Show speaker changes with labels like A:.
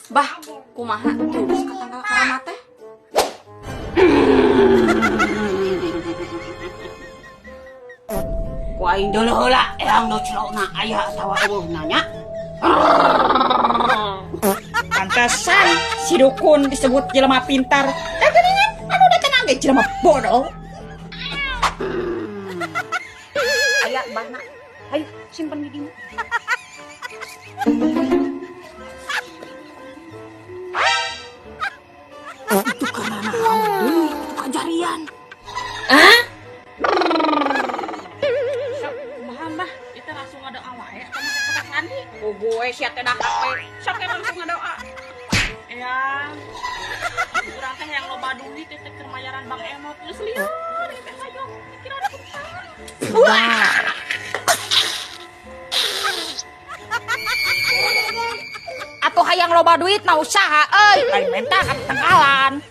A: Bah, kumaha tulus ka tangkal karamat teh?
B: Ku aing deuleu heula eyang nu celokna aya atawa eueuh nanya.
C: Pantesan si dukun disebut jelema pintar. Da geuningan anu datang ge jelema bodoh.
A: Aya bahna. Hayu simpen di dieu. Itu karena naon deui itu kajarian.
C: Hah?
D: Sok, kumaha Mbah? Itu langsung ngadoa wae atau make kata sandi?
C: Oh gue sia teh dah HP. Sok langsung ngadoa.
D: Eyang, urang teh yang loba duit teh keur mayaran Bang Emot geus lieur ieu teh hayang pikiran utang.
C: Atuh hayang loba duit na usaha euy, lain menta ka tangkalan.